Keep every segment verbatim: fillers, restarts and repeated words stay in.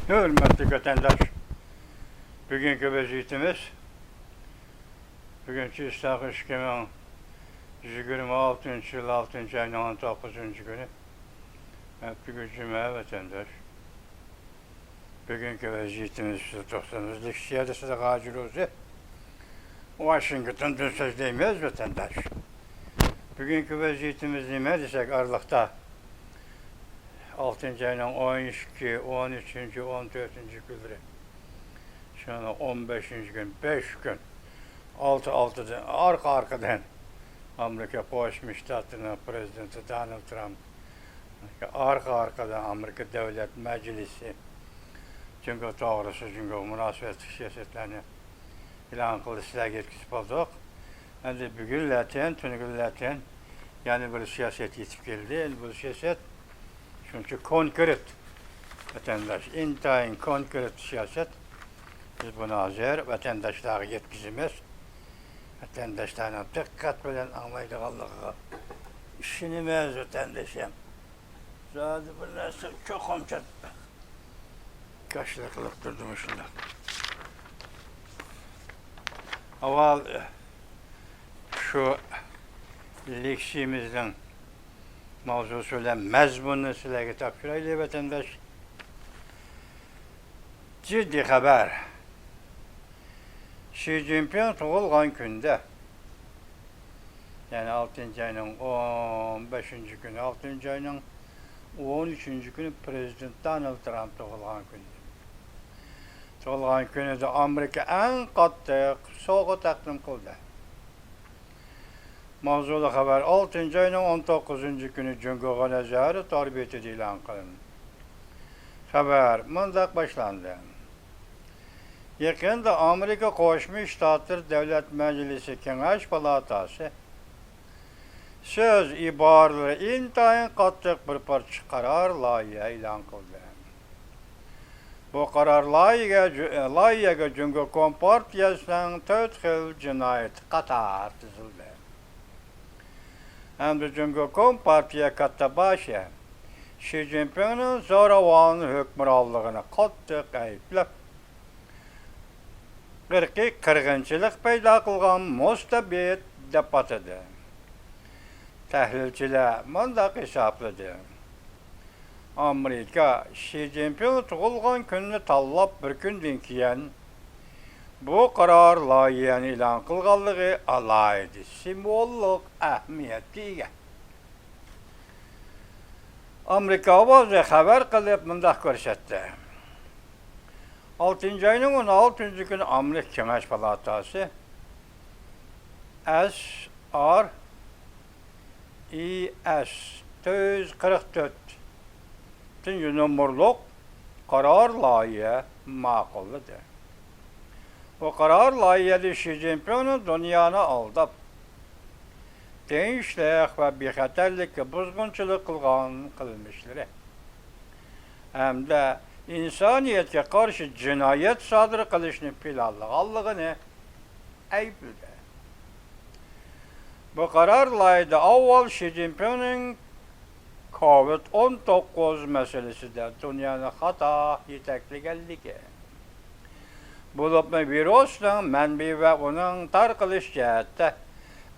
ھۆرمەتلىك ۋەتەنداش، بۈگۈنكى ۋەزىيىتىمىز، بۈگۈن چىسلاق ئىككى مىڭ يىگىرمە ئالتىنچى يىل ئالتىنچى ئاينىڭ ئون توققۇزىنچى كۈنى، ھەپتىگە جۈمە، ۋەتەنداش. بۈگۈنكى ۋەزىيىتىمىز، بىز توختىمىز لېكسىيەدە سىزگە ھازىر ئۆزى ۋاشىنگتوندىن سۆزلەيمىز، ۋەتەنداش. بۈگۈنكى ۋەزىيىتىمىز نېمە دېسەك، ئارىلىقتا ئالتىنچى ئاينىڭ ئون ئىككى، ئون ئۈچىنچى، ئون تۆتىنچى كۈنلىرى، شۇنىڭ ئون بەشىنچى كۈن، بەش كۈن، ئالتە، ئالتىدىن ئارقا-ئارقىدىن ئامېرىكا قوشما شتاتلىرىنىڭ پىرېزىدېنتى دونالد ترامپ ئارقا-ئارقىدىن ئامېرىكا دۆلەت مەجلىسى جۇڭگو توغرىسىدا، جۇڭگوغا مۇناسىۋەتلىك سىياسەتلەرنى ئېلان قىلدى، سىلەرگە يەتكۈزۈپ بولدۇق. ئەمدى بۈگۈنلەتىن، تۈنۈگۈنلەتىن يەنە بىر سىياسەت يېتىپ كەلدى. ئەمدى بۇ سىياسەت شۇنچە كونكرېت، ۋەتەنداش، ئىنتايىن كونكرېت سىياسەت. بىز بۇنى ھازىر ۋەتەنداشلارغا يەتكۈزىمىز. ۋەتەنداشلارنىڭ دىققەت بىلەن ئاڭلايدىغانلىقىغا ئىشىنىمىز، ۋەتەندىشىم. زادى بىر نەرسە چوقۇمچە كاشىلا قىلىپ تۇردى مۇشۇنداق. ئاۋۋال شۇ لېكسىيىمىزنىڭ ماۋزۇسى بىلەن مەزمۇنىنى سىلەرگە تاپشۇرايلى، ۋەتەنداش. جىددىي خەۋەر. شى جىنپىڭ تۇغۇلغان كۈندە، يەنى ئالتىنچى ئاينىڭ ئون بەشىنچى كۈنى، ئالتىنچى ئاينىڭ ئون ئۈچىنچى كۈنى پىرېزىدېنت دونالد ترامپ تۇغۇلغان كۈندە، تۇغۇلغان كۈنىدە ئامېرىكا ئەڭ قاتتىق سوۋغا تەقدىم قىلدى. ماۋزۇلۇق خەۋەر ئالتىنچى ئاينىڭ ئون توققۇزىنچى كۈنى جۇڭگوغا نەزەر تور بېتىدە ئېلان قىلىندى. خەۋەر مۇنداق باشلاندى. يېقىندا ئامېرىكا قوشما شتاتلىرى دۆلەت مەجلىسى كېڭەش پالاتاسى سۆز ئىبارىلىرى ئىنتايىن قاتتىق بىر پارچە قارار لايىھە ئېلان قىلدى. بۇ قارار لايىھە-، لايىھەگە جۇڭگو كومپارتىيەسىنىڭ تۆت خىل جىنايىتى قاتارى تىزىلدى. ھەمدە جۇڭگو كومپارتىيە كاتتىباشى شى جىنپىڭنىڭ زوراۋان ھۆكۈمرانلىقىنى قاتتىق ئەيىبلەپ، ئىرقىي قىرغىنچىلىق پەيدا قىلغان مۇستەبىت دەپ ئاتىدى. تەھلىلچىلەر مۇنداق ھېسابلىدى: ئامېرىكا شى جىنپىڭ تۇغۇلغان كۈننى تاللاپ بىر كۈندىن كېيىن بۇ قارار لايىھەنى ئېلان قىلغانلىقى ئالاھىدە سىمۋوللۇق ئەھمىيەتكە ئىگە. ئامېرىكا ئاۋازى خەۋەر قىلىپ مۇنداق كۆرسەتتى. ئالتىنچى ئاينىڭ ئون ئالتىنچى كۈنى ئامېرىكا كېڭەش پالاتاسى ئەس ئار ئى ئەس تۆت يۈز قىرىق تۆتىنچى نومۇرلۇق قارار لايىھە ماقۇللىدى. بۇ قارار لايىھەدە شى جىنپىڭنىڭ دۇنيانى ئالداپ، تىنچلىق ۋە بىخەتەرلىككە بۇزغۇنچىلىق قىلغان قىلمىشلىرى ھەمدە ئىنسانىيەتكە قارشى جىنايەت سادىر قىلىشنى پىلانلىغانلىقىنى ئەيىبلىدى. بۇ قارار لايىھەدە ئاۋۋال شى جىنپىڭنىڭ كوۋىد ئون توققۇز مەسىلىسىدە دۇنيانى خاتا يېتەكلىگەنلىكى، بولۇپمۇ ۋىرۇسنىڭ مەنبىيى ۋە ئۇنىڭ تارقىلىش جەھەتتە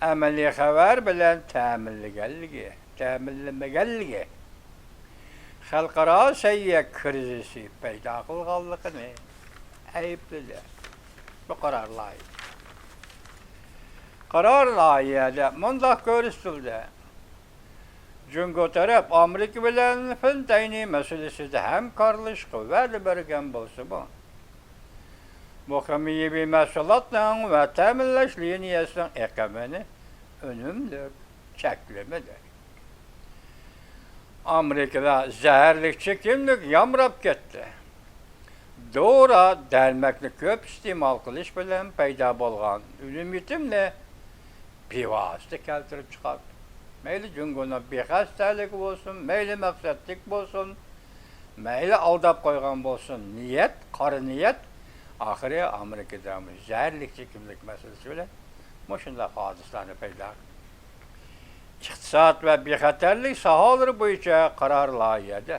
ئەمەلىي خەۋەر بىلەن تەمىنلىگەنلىكى، تەمىنلىمىگەنلىكى، خەلقئارا سەھىيە كىرىزىسى پەيدا قىلغانلىقىنى ئەيىبلىدى. بۇ قارار لايىھە. قارار لايىھەدە مۇنداق كۆرسىتىلدى: جۇڭگو تەرەپ ئامېرىكا بىلەن فېنتەينى مەسىلىسىدە ھەمكارلىشىشقا ۋەدە بەرگەن بولسىمۇ، مۇقىم مېۋە مەھسۇلاتنىڭ ۋە تەمىنلەش لىنىيەسىنىڭ ئېقىمىنى ئۈنۈملۈك چەكلىمىدى. ئامېرىكىدا زەھەرلىك چېكىملىك يامراپ كەتتى. دورا، دەرمەكنى كۆپ ئىستېمال قىلىش بىلەن پەيدا بولغان ئۆلۈم يېتىمنى بىۋاسىتە كەلتۈرۈپ چىقاردى. مەيلى جۇڭگونىڭ بىخەستەلىكى بولسۇن، مەيلى مەقسەتلىك بولسۇن، مەيلى ئالداپ قويغان بولسۇن، نىيەت، قارا نىيەت، ئاخىرى ئامېرىكىدا زەھەرلىك چېكىملىك مەسىلىسى بىلەن مۇشۇنداق ھادىسىلەرنى پەيدا قىلدى. ئىقتىساد ۋە بىخەتەرلىك ساھەلىرى بويىچە قارار لايىھەدە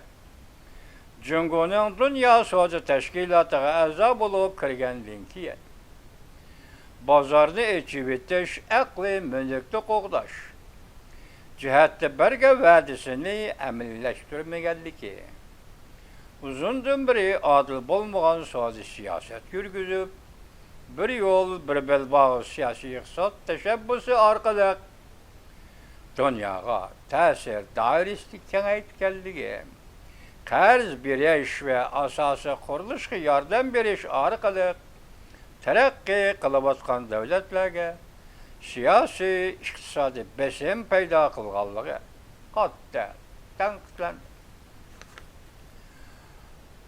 جۇڭگونىڭ دۇنيا سودا تەشكىلاتىغا ئەزا بولۇپ كىرگەندىن كېيىن، بازارنى ئېچىۋېتىش، ئەقلىي مۈلۈكنى قوغداش جەھەتتە بەرگەن ۋەدىسىنى ئەمەلىيلەشتۈرمىگەنلىكى، ئۇزۇندىن بېرى ئادىل بولمىغان سودا سىياسەت يۈرگۈزۈپ، بىر يول، بىر بەلباغ سىياسىي ئىقتىساد تەشەببۇسى ئارقىلىق دۇنياغا تەسىر دائىرىسىنى كېڭەيتكەنلىكى، قەرز بېرىش ۋە ئاساسىي قۇرۇلۇشقا ياردەم بېرىش ئارقىلىق تەرەققىي قىلىۋاتقان دۆلەتلەرگە سىياسىي، ئىقتىسادىي بېسىم پەيدا قىلغانلىقى قاتتىق تەنقىدلەندى.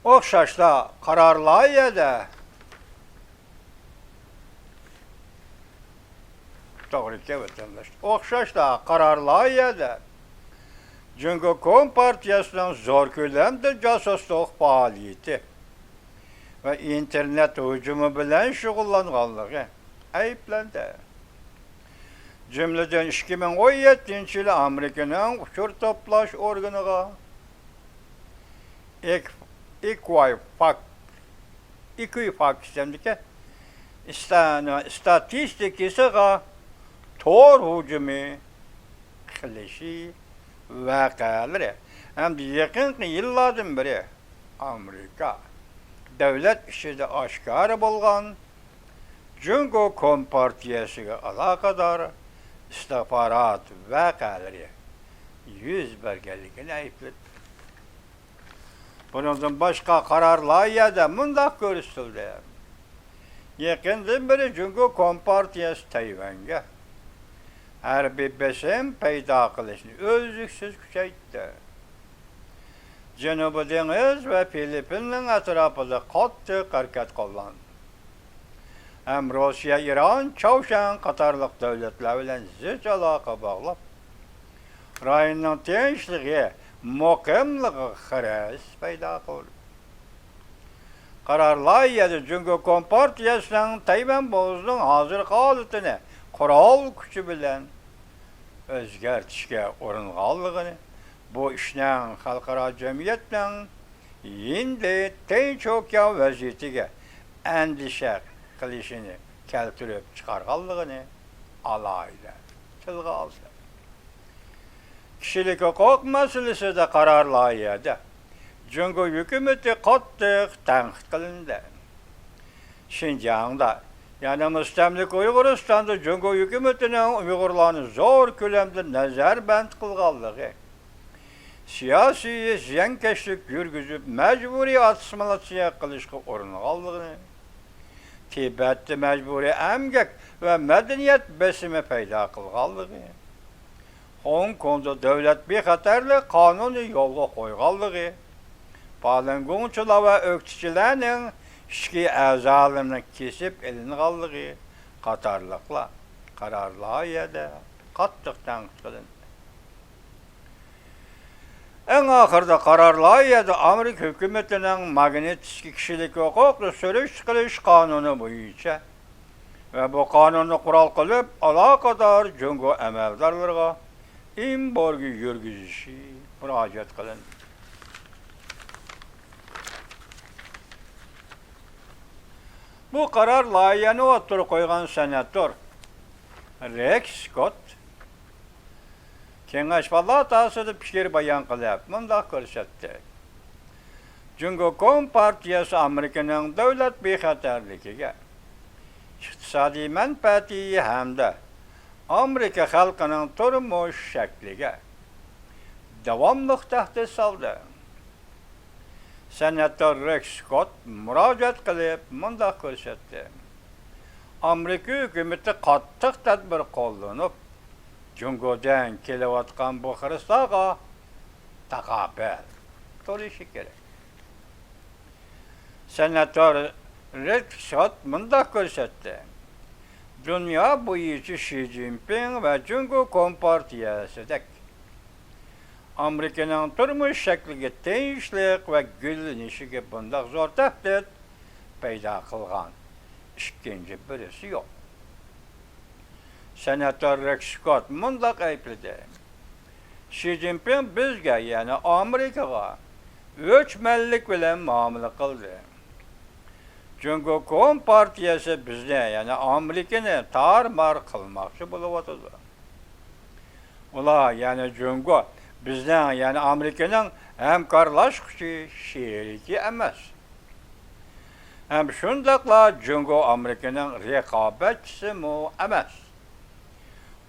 ئوخشاشلا قارار لايىھەدە توغرا ئىكەن، ۋەتەنداشلار. ئوخشاشلا قارار لايىھەدە جۇڭگو كومپارتىيەسىنىڭ زور كۆلەمدە جاسۇسلۇق پائالىيىتى ۋە ئىنتېرنېت ھۇجۇمى بىلەن شۇغۇللانغانلىقى ئەيىبلەندى. جۈملىدىن، ئىككى مىڭ ئون يەتتىنچى يىلى ئامېرىكىنىڭ ئۇچۇر توپلاش ئورگىنىغا، ئېك-، ئېكۋايفاك-، ئېكۋىفاكس دېمىدىكەن، ئىستا-، ئىستاتىستىكىسىغا تور ھۇجۇمى قىلىشى ۋەقەلىرى ھەمدە يېقىنقى يىللاردىن بېرى ئامېرىكا دۆلەت ئىچىدە ئاشكارا بولغان جۇڭگو كومپارتىيەسىگە ئالاقىدار ئىستىخبارات ۋەقەلىرى يۈز بەرگەنلىكىنى ئەيىبلىدى. بۇنىڭدىن باشقا، قارار لايىھەدە مۇنداق كۆرسىتىلدى: يېقىندىن بېرى جۇڭگو كومپارتىيەسى تەيۋەنگە ھەربىي بېسىم پەيدا قىلىشنى ئۈزلۈكسىز كۈچەيتتى. جەنۇبىي دېڭىز ۋە فىلىپپىننىڭ ئەتراپىدا قاتتىق ھەرىكەت قوللاندى ھەم روسىيە، ئىران، چاۋشيەن قاتارلىق دۆلەتلەر بىلەن زىچ ئالاقە باغلاپ، رايوننىڭ تىنچلىقى، مۇقىملىقىغا خىرىس پەيدا قىلدى. قارار لايىھەدە جۇڭگو كومپارتىيەسىنىڭ تەيۋەن بوغۇزىنىڭ ھازىرقى ھالىتىنى قورال كۈچى بىلەن ئۆزگەرتىشكە ئۇرۇنغانلىقىنى، بۇ ئىشنىڭ خەلقئارا جەمئىيەتنىڭ ھىندى تىنچ ئوكيان ۋەزىيىتىگە ئەندىشە قىلىشىنى كەلتۈرۈپ چىقارغانلىقىنى ئالاھىدە تىلغا ئالدى. كىشىلىك ھوقۇق مەسىلىسىدە قارار لايىھەدە جۇڭگو ھۆكۈمىتى قاتتىق تەنقىد قىلىندى. شىنجاڭدا، يەنى مۇستەملىكە ئۇيغۇرىستاندا جۇڭگو ھۆكۈمىتىنىڭ ئۇيغۇرلارنى زور كۆلەمدە نەزەربەند قىلغانلىقى، سىياسىي زىيانكەشلىك يۈرگۈزۈپ، مەجبۇرىي ئاسسىمىلياتسىيە قىلىشقا ئۇرۇنغانلىقىنى، تىبەتتە مەجبۇرىي ئەمگەك ۋە مەدەنىيەت بېسىمى پەيدا قىلغانلىقى، خوڭكوڭدا دۆلەت بىخەتەرلىك قانۇنى يولغا قويغانلىقى، پالېنگوڭچىلار ۋە ئۆكتىچىلەرنىڭ ئىچكى ئەزالىرىنىڭ كېسىپ ئېلىنغانلىقى قاتارلىقلار قارار لايىھەدە قاتتىق تەنقىد قىلىندى. ئەڭ ئاخىرىدا قارار لايىھەدە ئامېرىكا ھۆكۈمىتىنىڭ ماگنىتسكىي كىشىلىك ھوقۇقنى سۈرۈشتە قىلىش قانۇنى بويىچە ۋە بۇ قانۇننى قورال قىلىپ ئالاقىدار جۇڭگو ئەمەلدارلىرىغا ئېمبارگو يۈرگۈزۈشى مۇراجىئەت قىلىندى. بۇ قارار لايىھەنى ئوتتۇرىغا قويغان سېناتور رېكس سكوت كېڭەش پالاتاسىدا پىكىر بايان قىلىپ، مۇنداق كۆرسەتتى: جۇڭگو كومپارتىيەسى ئامېرىكىنىڭ دۆلەت بىخەتەرلىكىگە، ئىقتىسادىي مەنپەئەتى ھەمدە ئامېرىكا خەلقىنىڭ تۇرمۇش شەكلىگە داۋاملىق تەھدىت سالدى. سېناتور رېكس سكوت مۇراجىئەت قىلىپ مۇنداق كۆرسەتتى: ئامېرىكا ھۆكۈمىتى قاتتىق تەدبىر قوللىنىپ، جۇڭگودىن كېلىۋاتقان بۇ خىرىسلارغا تاقابىل تۇرۇشى كېرەك. سېناتور رېكس سكوت مۇنداق كۆرسەتتى: دۇنيا بويىچە شى جىنپىڭ ۋە جۇڭگو كومپارتىيەسىدەك ئامېرىكىنىڭ تۇرمۇش شەكلىگە، تىنچلىق ۋە گۈللىنىشىگە بۇنداق زور تەھدىت پەيدا قىلغان ئىككىنچى بىرسى يوق. سېناتور رېكس سكوت مۇنداق ئەيىبلىدى: شى جىنپىڭ بىزگە، يەنى ئامېرىكىغا ئۆچمەنلىك بىلەن مۇئامىلە قىلدى. جۇڭگو كومپارتىيەسى بىزنى، يەنى ئامېرىكىنى تارمار قىلماقچى بولۇۋاتىدۇ. ئۇلار، يەنى جۇڭگو، بىزنىڭ، يەنى ئامېرىكىنىڭ ھەمكارلاشقۇچى شېرىكى ئەمەس. ھەم شۇنداقلا جۇڭگو ئامېرىكىنىڭ رىقابەتچىسىمۇ ئەمەس.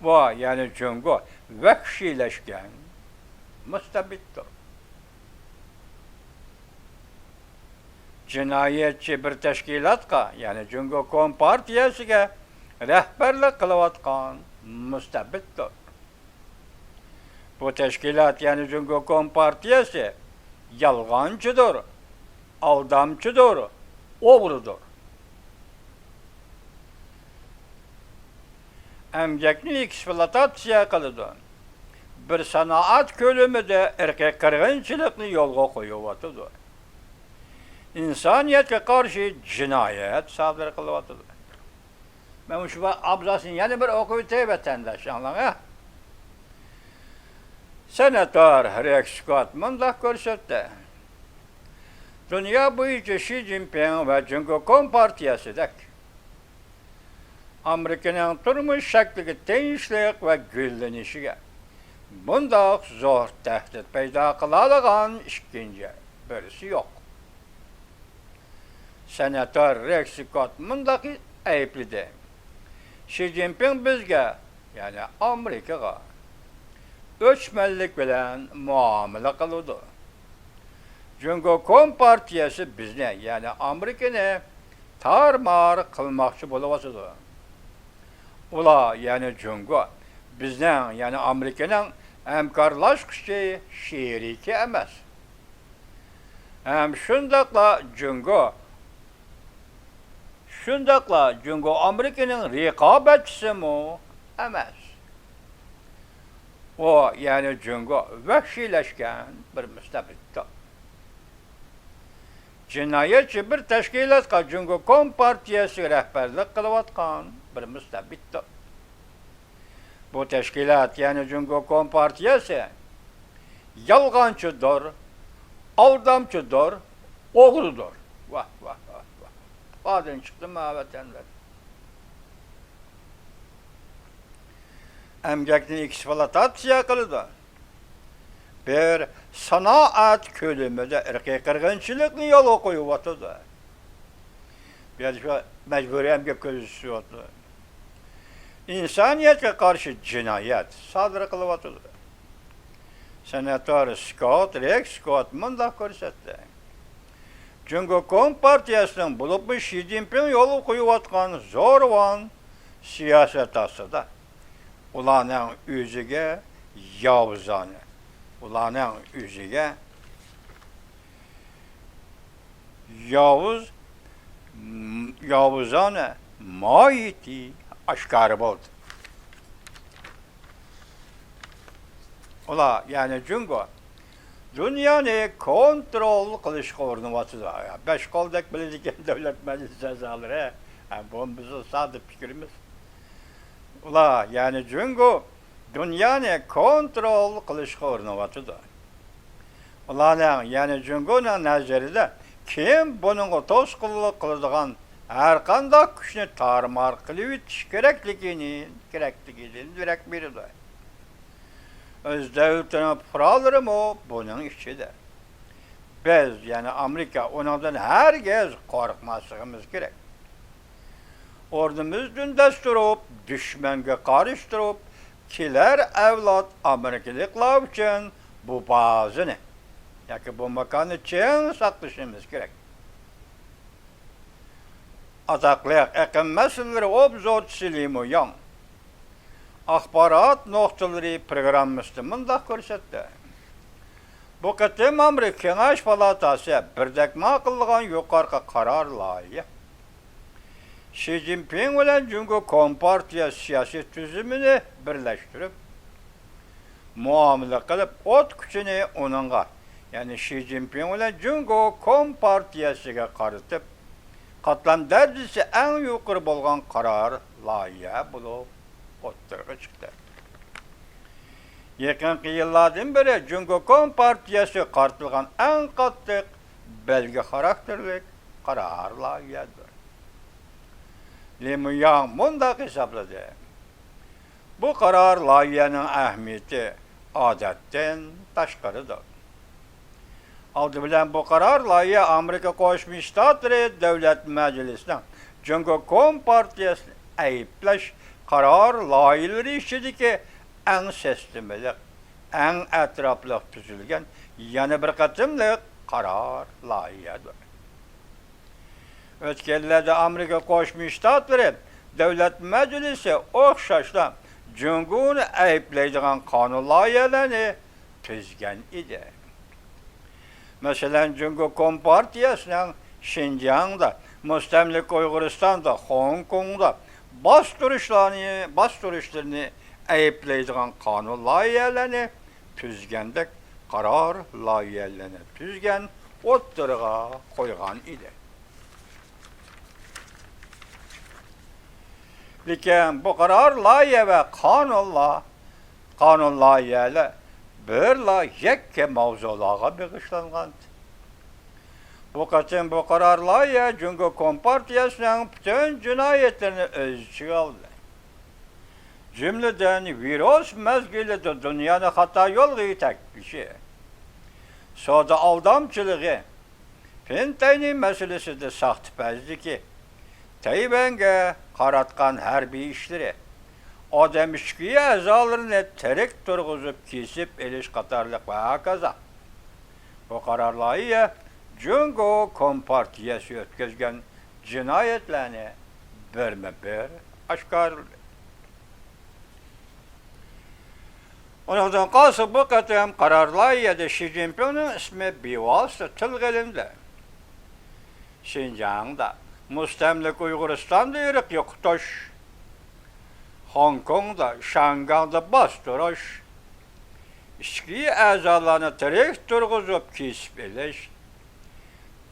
ئۇ، يەنى جۇڭگو، ۋەھشىيلەشكەن مۇستەبىتتۇر. جىنايەتچى بىر تەشكىلاتقا، يەنى جۇڭگو كومپارتىيەسىگە رەھبەرلىك قىلىۋاتقان مۇستەبىتتۇر. بۇ تەشكىلات، يەنى جۇڭگو كومپارتىيەسى يالغانچىدۇر، ئالدامچىدۇر، ئوغرىدۇر. ئەمگەكنى ئېكسپلۇئاتاتسىيە قىلىدۇ. بىر سانائەت كۆلىمىدە ئىرقىي قىرغىنچىلىقنى يولغا قويۇۋاتىدۇ. ئىنسانىيەتكە قارشى جىنايەت سادىر قىلىۋاتىدۇ. مەن مۇشۇ ئابزاسنى يەنە بىر ئوقۇۋېتەي، ۋەتەنداشلار، ئاڭلاڭ، ھە. سېناتور رېكس سكوت مۇنداق كۆرسەتتى: دۇنيا بويىچە شى جىنپىڭ ۋە جۇڭگو كومپارتىيەسىدەك ئامېرىكىنىڭ تۇرمۇش شەكلىگە تىنچلىق ۋە گۈللىنىشىگە بۇنداق زور تەھدىت پەيدا قىلالىغان ئىككىنچى بىرسى يوق. سېناتور رېكس سكوت مۇنداق ئەيىبلىدى: شى جىنپىڭ بىزگە، يەنى ئامېرىكىغا، ئۆچمەنلىك بىلەن مۇئامىلە قىلىدۇ. جۇڭگو كومپارتىيەسى بىزنى، يەنى ئامېرىكىنى تارمار قىلماقچى بولۇۋاتىدۇ. ئۇلار، يەنى جۇڭگو، بىزنىڭ، يەنى ئامېرىكىنىڭ ھەمكارلاشقۇچى شېرىكى ئەمەس. ھەم شۇنداقلا جۇڭگو، شۇنداقلا جۇڭگو ئامېرىكىنىڭ رىقابەتچىسىمۇ ئەمەس. ئۇ، يەنى جۇڭگو، ۋەھشىيلەشكەن بىر مۇستەبىتتۇر. جىنايەتچى بىر تەشكىلاتقا جۇڭگو كومپارتىيەسىگە رەھبەرلىك قىلىۋاتقان بىر مۇستەبىتتۇر. بۇ تەشكىلات، يەنى جۇڭگو كومپارتىيەسى يالغانچىدۇر، ئالدامچىدۇر، ئوغرىدۇر. ۋاھ، ۋاھ، ۋاھ، ۋاھ. قادىن چىقتىمۇ ۋەتەندىن؟ ئەمگەكنى ئېكسپلۇئاتاتسىيە قىلىدۇ. بىر سانائەت كۆلىمىدە ئىرقىي قىرغىنچىلىقنى يولغا قويۇۋاتىدۇ. بۇ يەردە شۇ مەجبۇرىي ئەمگەك كۆزىتىۋاتىدۇ. ئىنسانىيەتكە قارشى جىنايەت سادىر قىلىۋاتىدۇ. سېناتور سكوت، رېكس سكوت مۇنداق كۆرسەتتى: جۇڭگو كومپارتىيەسىنىڭ، بولۇپمۇ شى جىنپىڭ يولغا قويۇۋاتقان زورىۋان سىياسەت ئاستىدا ئۇلارنىڭ ئۆزىگە ياۋۇزانە، ئۇلارنىڭ ئۆزىگە ياۋۇز، ياۋۇزانە ماھىيىتى ئاشكارا بولدى. ئۇلار، يەنى جۇڭگو، دۇنيانى كونترول قىلىشقا ئۇرۇنۇۋاتىدۇ. بەش قولدەك بىلىدىكەن دۆلەت مەجلىسى ئەزالىرى. ھە، بۇ بىزنىڭ ساددا پىكرىمىز. ئۇلار، يەنى جۇڭگو، دۇنيانى كونترول قىلىشقا ئۇرۇنۇۋاتىدۇ. ئۇلارنىڭ، يەنى جۇڭگونىڭ نەزىرىدە، كىم بۇنىڭغا توسقۇنلۇق قىلىدىغان ھەرقانداق كۈچنى تارمار قىلىۋېتىش كېرەكلىكىنى، كېرەكلىكىدىن دېرەك بېرىدۇ. ئۆز دۆلىتىنىڭ پۇقرالىرىمۇ بۇنىڭ ئىچىدە. بىز، يەنى ئامېرىكا، ئۇنىڭدىن ھەرگىز قورقماسلىقىمىز كېرەك. ئورنىمىزدىن دەس تۇرۇپ، دۈشمەنگە قارشى تۇرۇپ، كېلەر ئەۋلاد ئامېرىكىلىقلار ئۈچۈن بۇ بازىنى ياكى بۇ ماكاننى چىڭ ساقلىشىمىز كېرەك. ئاتاقلىق ئېقىم مەسىلىلىرى ئوبزورچىسى لى مو ياڭ ئاخبارات نۇقتىلىرى پروگراممىسىدا مۇنداق كۆرسەتتى: بۇ قېتىم ئامېرىكا كېڭەش پالاتاسى بىردەك ماقۇللىغان يۇقىرىقى قارار لايىھە شى جىنپىڭ بىلەن جۇڭگو كومپارتىيە سىياسىي تۈزۈمىنى بىرلەشتۈرۈپ، مۇئامىلە قىلىپ، ئوت كۈچىنى ئۇنىڭغا، يەنى شى جىنپىڭ بىلەن جۇڭگو كومپارتىيەسىگە قارىتىپ، قاتلام دەرىجىسى ئەڭ يۇقىرى بولغان قارار لايىھە بولۇپ ئوتتۇرىغا چىقتى. يېقىنقى يىللاردىن بېرى جۇڭگو كومپارتىيەسىگە قارىتىلغان ئەڭ قاتتىق بەلگە خاراكتېرلىك قارار لايىھەدۇر. لى مۇياڭ مۇنداق ھېسابلىدى: بۇ قارار لايىھەنىڭ ئەھمىيىتى ئادەتتىن تاشقىرىدۇر. ئالدى بىلەن بۇ قارار لايىھە ئامېرىكا قوشما شتاتلىرى دۆلەت مەجلىسىنىڭ جۇڭگو كومپارتىيەسىنى ئەيىبلەش قارار لايىھەلىرى ئىچىدىكى ئەڭ سىستېمىلىق، ئەڭ ئەتراپلىق تۈزۈلگەن يەنە بىر قېتىملىق قارار لايىھەدۇر. ئۆتكەنلەردە ئامېرىكا قوشما شتاتلىرى دۆلەت مەجلىسى ئوخشاشلا جۇڭگونى ئەيىبلەيدىغان قانۇن لايىھەلەرنى تۈزگەن ئىدى. مەسىلەن، جۇڭگو كومپارتىيەسىنىڭ شىنجاڭدا، مۇستەملىكە ئۇيغۇرىستاندا، خوڭكوڭدا باستۇرۇشلارنى، باستۇرۇشلىرىنى ئەيىبلەيدىغان قانۇن لايىھەلەرنى تۈزگەندەك قارار لايىھەلىرىنى تۈزگەن، ئوتتۇرىغا قويغان ئىدى. لېكىن بۇ قارار لايىھە ۋە قانۇنلار، قانۇن لايىھەلەر بىرلا يەككە ماۋزۇلارغا بېغىشلانغان. بۇ قېتىم بۇ قارار لايىھە جۇڭگو كومپارتىيەسىنىڭ پۈتۈن جىنايەتلىرىنى ئۆز ئىچىگە ئالدى. جۈملىدىن، ۋىرۇس مەزگىلىدە دۇنيانى خاتا يولغا يېتەكلىشى، سودا ئالدامچىلىقى، پىنتەينى مەسىلىسىدە ساختىپەزلىكى، تەيۋەنگە قاراتقان ھەربىي ئىشلىرى، ئادەم ئىچكى ئەزالىرىنى تىرىك تۇرغۇزۇپ كېسىپ ئېلىش قاتارلىق ۋە ھاكازا. بۇ قارار لايىھە جۇڭگو كومپارتىيەسى ئۆتكۈزگەن جىنايەتلەرنى بىرمۇ بىر ئاشكارىلىدى. ئۇنىڭدىن قالسا، بۇ قېتىم قارار لايىھەدە شى جىنپىڭنىڭ ئىسمى بىۋاسىتە تىلغا ئېلىندى. شىنجاڭدا، مۇستەملىكە ئۇيغۇرىستاندا ئىرق يوقىتىش، خوڭكوڭدا، شياڭگاڭدا باستۇرۇش، ئىچكى ئەزالارنى تىرىك تۇرغۇزۇپ كېسىپ ئېلىش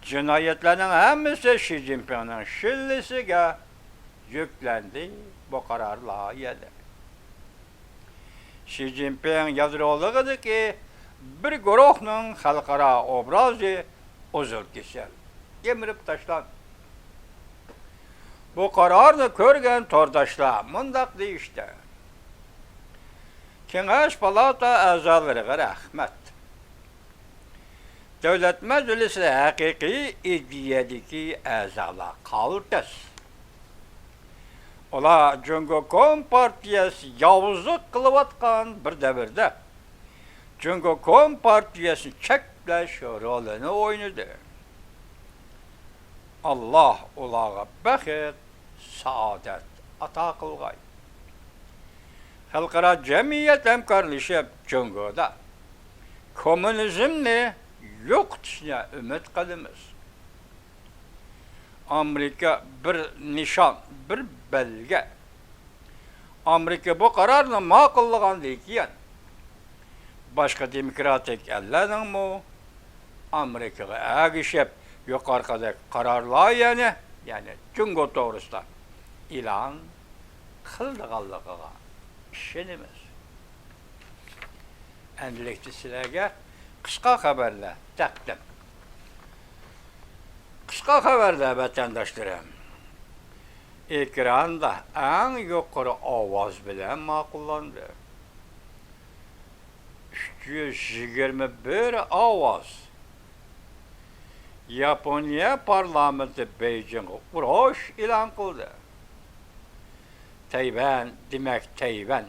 جىنايەتلەرنىڭ ھەممىسى شى جىنپىڭنىڭ شىللىسىگە يۈكلەندى. بۇ قارار لايىھەدە شى جىنپىڭ يادرولۇقىدىكى بىر گۇرۇھنىڭ خەلقئارا ئوبرازى ئۇزۇل كېسەل، يىمىرىپ تاشلاندى. بۇ قارارنى كۆرگەن تورداشلار مۇنداق دېيىشتى: كېڭەش پالاتا ئەزالىرىغا رەھمەت. دۆلەت مەجلىسىدە ھەقىقىي ئىدىيەدىكى ئەزالار قالتىس. ئۇلار جۇڭگو كومپارتىيەسى ياۋۇزلۇق قىلىۋاتقان بىر دەۋردە جۇڭگو كومپارتىيەسىنى چەكلەش رولىنى ئوينىدى. ئاللاھ ئۇلارغا بەخت، سائادەت ئاتا قىلغاي. خەلقئارا جەمئىيەت ھەمكارلىشىپ جۇڭگودا كوممۇنىزمنى يوقىتىشنى ئۈمىد قىلىمىز. ئامېرىكا بىر نىشان، بىر بەلگە. ئامېرىكا بۇ قارارنى ماقۇللىغاندىن كېيىن، باشقا دېموكراتىك ئەللەرنىڭمۇ ئامېرىكىغا ئەگىشىپ يۇقىرىقىدەك قارار لايىھەنى، يەنى جۇڭگو توغرىسىدا ئېلان قىلىدىغانلىقىغا ئىشىنىمىز. ئەمدىلىكتە سىلەرگە قىسقا خەۋەرلەر تەقدىم. قىسقا خەۋەرلەر، ۋەتەنداشلىرىم، ئېكراندا ئەڭ يۇقىرى ئاۋاز بىلەن ماقۇللاندى. ئۈچ يۈز يىگىرمە بىر ئاۋاز. ياپونىيە پارلامېنتى بېيجىڭغا ئۇرۇش ئېلان قىلدى. تەيۋەن، دېمەك، تەيۋەن.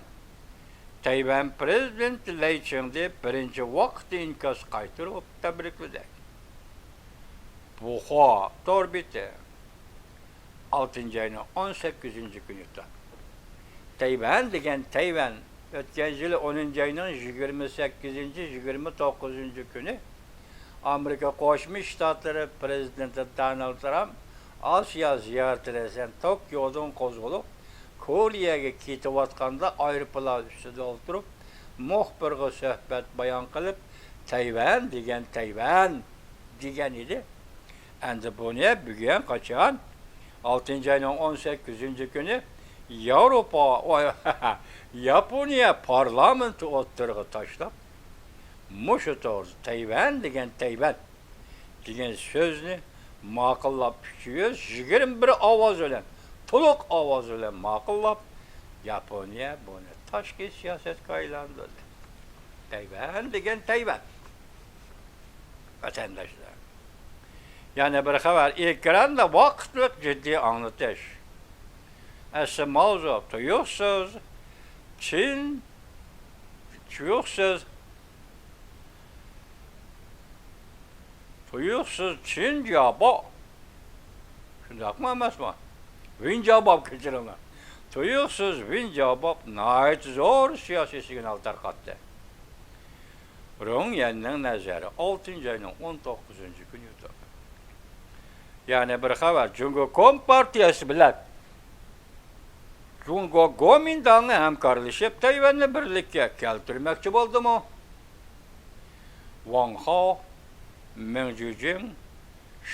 تەيۋەن پىرېزىدېنتى لەي چىڭدې بىرىنچى ۋاقىت ئىنكاس قايتۇرۇپ تەبرىكلىدى. بۇخۇا تور بېتى. ئالتىنچى ئاينىڭ ئون سەككىزىنچى كۈنى. تەيۋەن دېگەن تەيۋەن. ئۆتكەن يىلى ئونىنچى ئاينىڭ يىگىرمە سەككىزىنچى، يىگىرمە توققۇزىنچى كۈنى ئامېرىكا قوشما شتاتلىرى پىرېزىدېنتى دونالد ترامپ ئاسىيا زىيارىتى رەسمىي توكيودىن قوزغىلىپ، كورېيەگە كېتىۋاتقاندا ئايروپىلان ئۈستىدە ئولتۇرۇپ، مۇخبىرغا سۆھبەت بايان قىلىپ، تەيۋەن دېگەن تەيۋەن دېگەن ئىدى. ئەمدى بۇنى بۈگۈن قاچان؟ ئالتىنچى ئاينىڭ ئون سەككىزىنچى كۈنى ياۋروپا، ۋاي، ياپونىيە پارلامېنتى ئوتتۇرىغا تاشلاپ، مۇشۇ توغرىدا تەيۋەن دېگەن، تەيۋەن دېگەن سۆزنى ماقۇللاپ، ئۈچ يۈز يىگىرمە بىر ئاۋاز بىلەن، تولۇق ئاۋاز بىلەن ماقۇللاپ، ياپونىيە بۇنى تاشقى سىياسەتكە ئايلاندۇردى. تەيۋەن دېگەن تەيۋەن. ۋەتەنداشلار. يەنە بىر خەۋەر، ئېكراندا ۋاقىتلىق جىددىي ئاڭلىتىش. ئەسلى ماۋزۇ تۇيۇقسىز چىن، تۇيۇقسىز، تۇيۇقسىز چىن جاباۋ. شۇنداقمۇ ئەمەسمۇ؟ ۋىن جاباۋ، كەچۈرۈڭلار. تۇيۇقسىز ۋىن جاباۋ ناھايىتى زور سىياسىي سىگنال تارقاتتى. رۇڭ يەننىڭ نەزەر، ئالتىنچى ئاينىڭ ئون توققۇزىنچى كۈنى يوتۇن. يەنە بىر خەۋەر، جۇڭگو كومپارتىيەسى بىلەن جۇڭگو گومىنداڭى ھەمكارلىشىپ تەيۋەننى بىرلىككە كەلتۈرمەكچى بولدىمۇ؟ ۋاڭ خاۋ، مېڭ جۈجىڭ،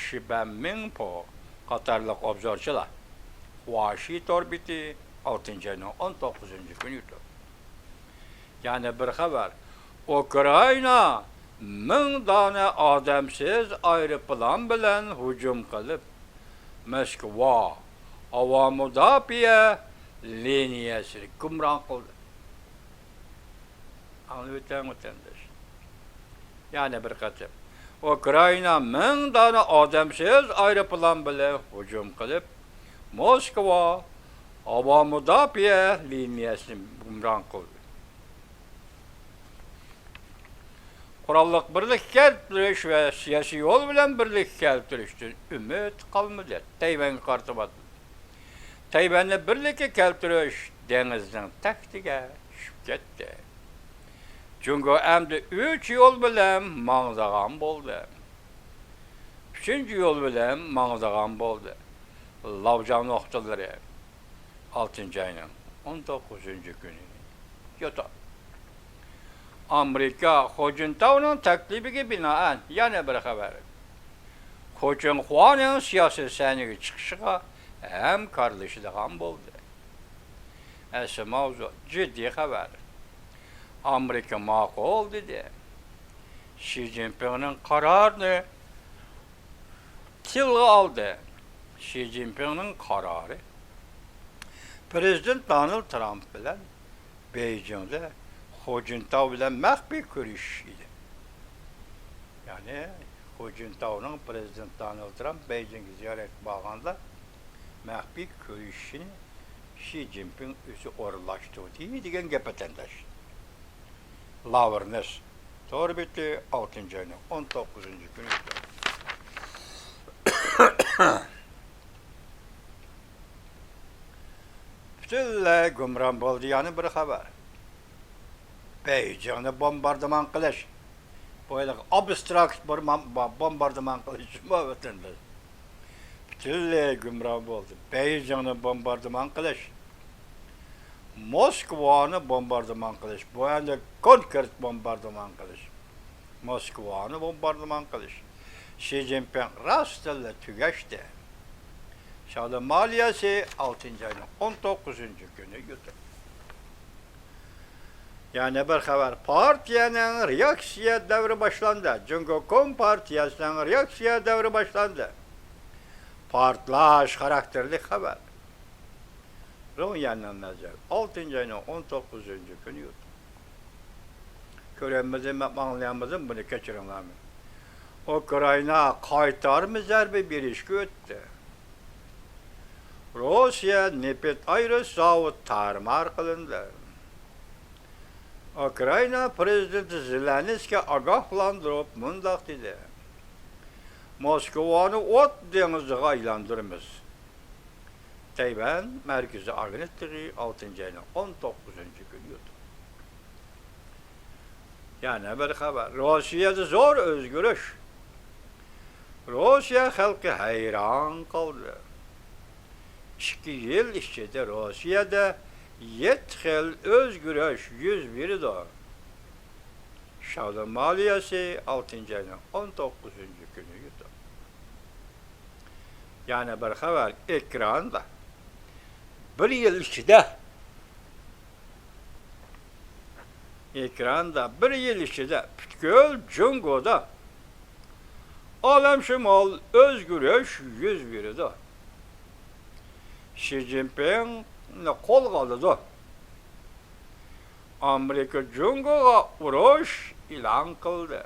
شىبەن مىڭپو قاتارلىق ئوبزورچىلار. خۇاشى تور بېتى، ئالتىنچى ئاينىڭ ئون توققۇزىنچى كۈنى يوتۇن. يەنە بىر خەۋەر. ئۇكرائىنا مىڭ دانە ئادەمسىز ئايروپىلان بىلەن ھۇجۇم قىلىپ، موسكۋا ھاۋا مۇداپىئە لىنىيەسىنى گۇمران قىلدى. ئاڭلىۋېتىڭ، ۋەتەنداش. يەنە بىر قېتىم. ئۇكرائىنا مىڭ دانە ئادەمسىز ئايروپىلان بىلەن ھۇجۇم قىلىپ، موسكۋا ھاۋا مۇداپىئە لىنىيەسىنى گۇمران قىلدى. قوراللىق بىرلىككە كەلتۈرۈش ۋە سىياسىي يول بىلەن بىرلىككە كەلتۈرۈشتىن ئۈمىد قالمىدى. تەيۋەنگە قارىتىۋاتىدۇ. تەيۋەننى بىرلىككە كەلتۈرۈش دېڭىزنىڭ تەكتىگە چۈشۈپ كەتتى. جۇڭگو ئەمدى ئۈچ يول بىلەن ماڭىدىغان بولدى. ئۈچىنچى يول بىلەن ماڭىدىغان بولدى. لاۋجاڭ نۇقتىلىرى، ئالتىنچى ئاينىڭ ئون توققۇزىنچى كۈنى. يوتۇن. ئامېرىكا خۇجىنتاۋنىڭ تەكلىپىگە بىنائەن يەنە بىر خەۋەر. خۇجىنخۇانىڭ سىياسىي سەھنىگە چىقىشىغا ھەمكارلىشىدىغان بولدى. ئەسلى ماۋزۇ جىددىي خەۋەر. ئامېرىكا ماقۇل دېدى. شى جىنپىڭنىڭ قارارىنى تىلغا ئالدى. شى جىنپىڭنىڭ قارارى پىرېزىدېنت دونالد ترامپ بىلەن بېيجىڭدە خۇجىنتاۋ بىلەن مەخپىي كۆرۈشۈش ئىدى. يەنى خۇجىنتاۋنىڭ پىرېزىدېنت دونالد ترامپ بېيجىڭغا زىيارەتكە بارغاندا مەخپىي كۆرۈشۈشىنى شى جىنپىڭ ئۆزى ئورۇنلاشتۇردى دېگەن گەپ، ۋەتەنداش. لاۋرنس تور بېتى، ئالتىنچى ئاينىڭ ئون توققۇزىنچى كۈنى. پۈتۈنلەي گۇمران بولدى يەنە بىر خەۋەر. بېيجىڭنى بومباردىمان قىلىش. بۇ ھېلىقى ئابستراكت بىر ما-، با-، بومباردىمان قىلىش جۇمۇ ۋەتەنداش. پۈتۈنلەي گۇمران بولدى. بېيجىڭنى بومباردىمان قىلىش. موسكۋانى بومباردىمان قىلىش. بۇ ئەمدى كونكرېت بومباردىمان قىلىش. موسكۋانى بومباردىمان قىلىش. شى جىنپىڭ راستتىنلا تۈگەشتى. شاۋلى مالىيەسى ئالتىنچى ئاينىڭ ئون توققۇزىنچى كۈنى يوتۇن. يەنە بىر خەۋەر، پارتىيەنىڭ رېئاكسىيە دەۋرى باشلاندى. جۇڭگو كومپارتىيەسىنىڭ رېئاكسىيە دەۋرى باشلاندى. پارتلاش خاراكتېرلىك خەۋەر. رۇڭيەننىڭ نەزەر، ئالتىنچى ئاينىڭ ئون توققۇزىنچى كۈنى يوتۇن. كۆرەلمىدىم، ئاڭلىيالمىدىم، بۇنى كەچۈرۈڭلار. ئۇكرائىنا قايتارما زەربە بېرىشكە ئۆتتى. روسىيە نېفىت ئايرىش زاۋۇتى تارمار قىلىندى. ئۇكرائىنا پىرېزىدېنتى زېلېنسكىي ئاگاھلاندۇرۇپ مۇنداق دېدى: موسكۋانى ئوت دېڭىزىغا ئايلاندۇرىمىز. تەيۋەن مەركىزىي ئاگېنتلىقى ئالتىنچى ئاينىڭ ئون توققۇزىنچى كۈنى يوتۇن. يەنە بىر خەۋەر. روسىيەدە زور ئۆزگىرىش. روسىيە خەلقى ھەيران قالدى. ئىككى يىل ئىچىدە روسىيەدە يەتتە خىل ئۆزگىرىش يۈز بېرىدۇ. شاۋلى مالىيەسى ئالتىنچى ئاينىڭ ئون توققۇزىنچى كۈنى يوتۇن. يەنە بىر خەۋەر ئېكراندا. بىر يىل ئىچىدە، ئېكراندا بىر يىل ئىچىدە پۈتكۈل جۇڭگودا ئالەمشۇمۇل ئۆزگىرىش يۈز بېرىدۇ. شى جىنپىڭنى قولغا ئالىدۇ. ئامېرىكا جۇڭگوغا ئۇرۇش ئېلان قىلدى.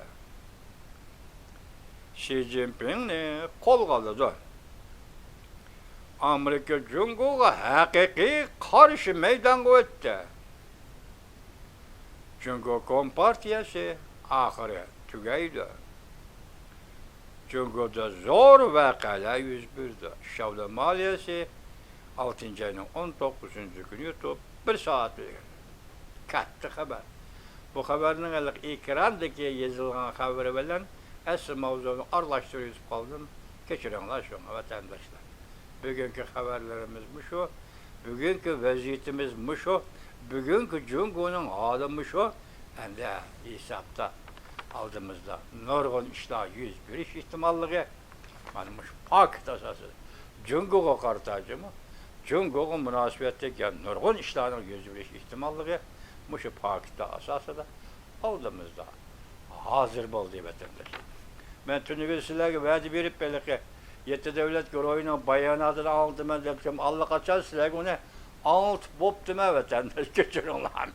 شى جىنپىڭنى قولغا ئالىدۇ. ئامېرىكا جۇڭگوغا ھەقىقىي قارشى مەيدانغا ئۆتتى. جۇڭگو كومپارتىيەسى ئاخىرى تۈگەيدۇ. جۇڭگودا زور ۋەقەلەر يۈز بېرىدۇ. شياۋلى مالىيەسى ئالتىنچى ئاينىڭ ئون توققۇزىنچى كۈنى يۇتۇپ، بىر سائەت ئىلگىرى. كاتتا خەۋەر. بۇ خەۋەرنىڭ ھېلىقى ئېكراندىكى يېزىلغان خەۋىرى بىلەن ئەسلى ماۋزۇنى ئارىلاشتۇرۇپ يېزىپ قالدىم. كېچىرىڭلار شۇڭا، ۋەتەنداشلار. بۈگۈنكى خەۋەرلىرىمىز مۇشۇ. بۈگۈنكى ۋەزىيىتىمىز مۇشۇ. بۈگۈنكى جۇڭگونىڭ ھالى مۇشۇ. ئەمدى ھېسابتا ئالدىمىزدا نۇرغۇن ئىشلار يۈز بېرىش ئېھتىماللىقى. مانا مۇشۇ پاكىت ئاساسىدا جۇڭگوغا قارىتا جۇمۇ، جۇڭگوغا مۇناسىۋەتلىك يەنە نۇرغۇن ئىشلارنىڭ يۈز بېرىش ئېھتىماللىقى مۇشۇ پاكىتلار ئاساسىدا ئالدىمىزدا ھازىر بولدى، ۋەتەنداشلار. مەن تۈنۈگۈن سىلەرگە ۋەدە بېرىپ، ھېلىقى يەتتە دۆلەت گۇرۇھىنىڭ باياناتىنى ئاڭلىتىمەن دەپتىم. ئاللىقاچان سىلەرگە ئۇنى ئاڭلىتىپ بوپتىمەن، ۋەتەنداش، كەچۈرۈڭلار.